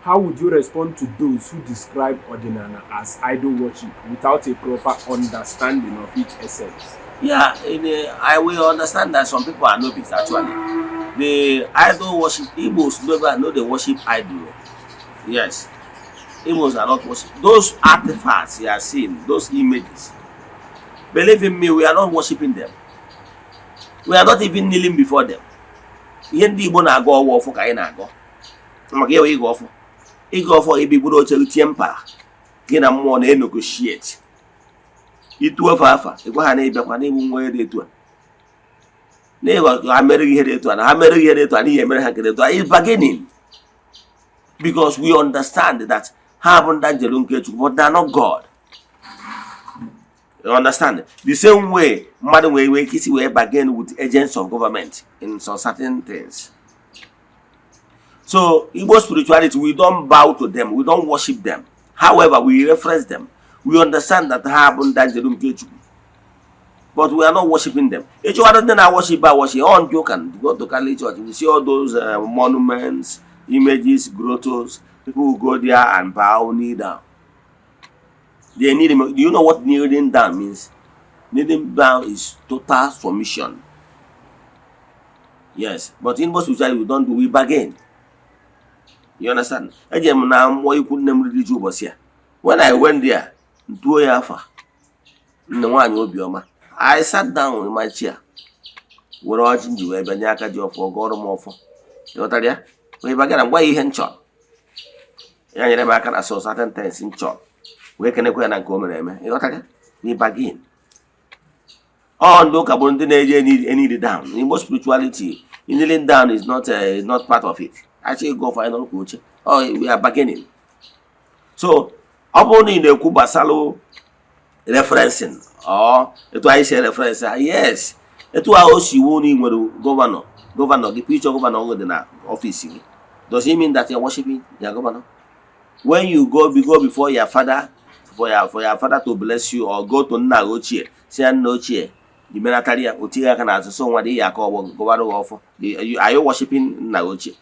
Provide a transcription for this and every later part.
How would you respond to those who describe Odinana as idol worship without a proper understanding of its essence? Yeah, I will understand that some people are novice actually. The idol worship, Igbos never know they worship idol. Yes, Igbos are not worship. Those artifacts you are seeing, those images, believe in me, we are not worshiping them. We are not even kneeling before them. Ihe ndị Igbo na-agọ ọwa ọfọ ka anyị na-agọ. Maka ịwa ịgọ ọfọ. Ịgọ ọfọ ebigburu oche tie mpa gị na mmụọ na-enegotiate. Itu ofe afa, ịgwa ha na ịbịakwa n'igbu nwa dị etu a. N'ịghọ ha mere gị ihe dị etu a na ha mere gị ihe dị etu a n'ihi emere ha nke dị etu a. It's bargaining. Because we understand that ha bụ ndị njelu nke Chukwu, but they are not God. You understand? The same way mmadụ nwere ike isi wee bargain with agents of government in some certain things. So Igbo spirituality, we don't bow to them, we don't worship them. However, we reference them. We understand that ha bụ ndị njelu nke Chukwu. But we are not worshiping them. Ịchọwara ndị na-worship a worship, all ndị ụka go to Catholic Church, we see all those monuments, images, grottos, people who go there and bow, kneel down. They need. Do you know what kneeling down means? Kneeling down is total submission. Yes, but in most spirituality we don't do, we bargain. You understand? Eje m na mmụọ ikwu nne m riri ji ụbọchị a. When I went there, ntuo ya afa nne nwaanyị obiọma. I sat down in my chair. Were ọjị m ji wee bịa nye aka ji ọfọ gọọrọ m ọfọ. Ịghọtara ya? Wee bagara ngwa ya ihe m chọrọ. Ya nyere m aka na so certain things m chọrọ. Wee kenekwa ya na nke o mere eme. Ịghọtara ya? We bargain. Ọ ndị ụka bụ ndị na-eje kneel down. In Igbo spirituality, kneeling down is not part of it. Actually go for ịnọrọ ka oche. Oh, we are bargaining. So ọ bụrụ na ị na-ekwu gbasara referencing or etu anyị si reference ha, yes, etu ahụ o si wu na ị nwere governor gị, picture governor gị dị na office gị, does it mean that you are worshiping your governor? When you go before your father for your father to bless you, or go to nna gị ochie, si ya nna ochie i menatara ya, o tinye aka n'azụ so nwa dị ya aka ọgbọ gọwara gị ọfọ, are you worshiping nna gị ochie?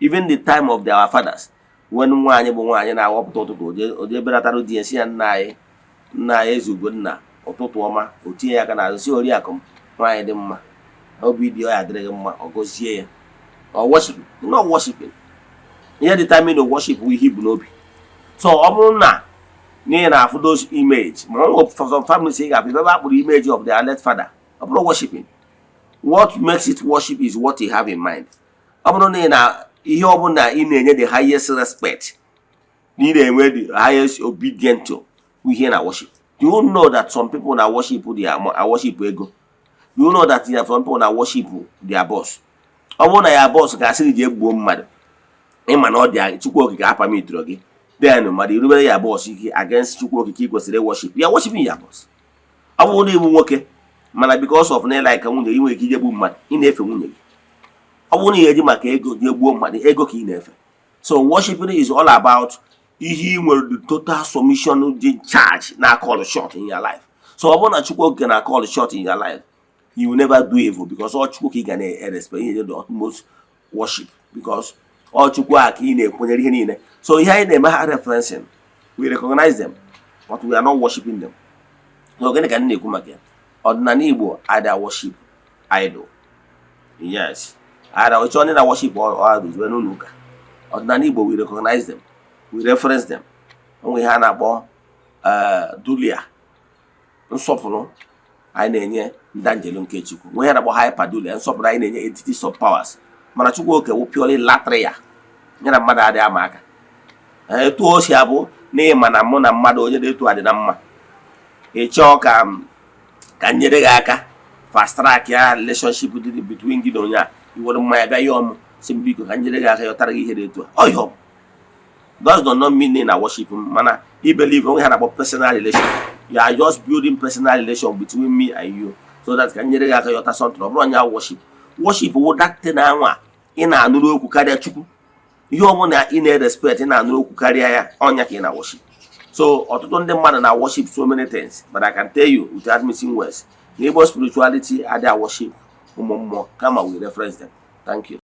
Even the time of our fathers, when nwaanyị bụ nwaanyị na-awọpụta ụtụtụ oje belatara di ya, si ya nna anyị, nna anyị ezugo nna, ụtụtụ ọma, o tinye ya aka n'azụ si oriakụ m nwaanyị dị mma, obi dị ya adịrị gị mma, ọ gọzie ya. Ọ worship? Not worshiping. Ihe determine worship bụ ihe ibu n'obi. So ọ bụrụ na n'ihi na afụ those image, ma ọ nwere for some families ị ga-afụ ebe a kpụrụ image of their late father, ọ bụrụ worshiping. What makes it worship is what you have in mind. Ọ bụrụ na ị na ihe ọbụla ị na-enye the highest respect, na ị na-enwe the highest obedient to ihe na worship. Do you know that some people na worship their worship ego? Do you know that there are some people na worship their boss? Ọ bụrụ na ya boss ga-asị gị jee gbuo mmadụ, ịma na ọ dị Chukwu Okike apamitụrụ gị, then mmadụ irubere ya boss ike against Chukwu Okike ị kwesịrị worship, ya worshiping ya boss. Ọ bụrụ na ịbụ nwoke, mana because of na ịlike nwunye gị, nwere ike ije gbu mmadụ, ị na-efe nwunye gị. Ọ bụrụ na ị ga-eji maka ego jee gbuo mmadụ, ego ka ị na-efe. So worshiping is all about ihe ị nwere the total submission dị charge na call shot in your life. So ọ bụrụ na Chukwu Okike na call shot in your life, you will never do evil, because ọ Chukwu ka ị ga na-respect ihe the utmost worship, because ọ Chukwu a ka ị na-ekwenyere ihe niile. So ihe anyị na-eme ha referencing, we recognize them, but we are not worshiping them. So gịnị ka m na-ekwu maka ya? Ọdịnala Igbo ada worship idol. Yes, ada ịchọ ndị na worship idol jebe n'ụlọ ụka. Ọdịnala Igbo, we recognize them, we reference them. Onwe ihe a na-akpọ dulia, nsọpụrụ anyị na-enye ndị anjelu nke Chukwu, nwe ihe a na-akpọ hyperdulia, nsọpụrụ anyị na-enye entities of powers. Mana Chukwu oke wụ purely latria, ya na mmadụ adịghị ama aka. Etu o si abụ n'ịma na mụ na mmadụ onye dị etu a dị na mma, ị chọọ ka m nyere gị aka fast track ya relationship dị between gị na onye a, iwere mmanya bịa yọọ m, si m biko ka m nyere gị aka yọtara gị ihe dị etu a. Ọ ihe ọ bụ does not mean na worship m, mana I believe onwe ha na-akpọ personal relation. You are just building personal relation between me and you so that ka m nyere gị aka yọta something. Ọ bụrụ onye worship. Worship wụ that thing anwa ị na-anụrụ okwu karịa Chukwu. Ihe ọbụla ị na-respect, ị na-anụrụ okwu karịa ya, ọnya ka ị na-worship. So ọtụtụ ndị mmadụ na worship so many things, but I can tell you without missing words na Igbo spirituality adịghị worship ụmụ mmụọ, kama we reference them. Thank you.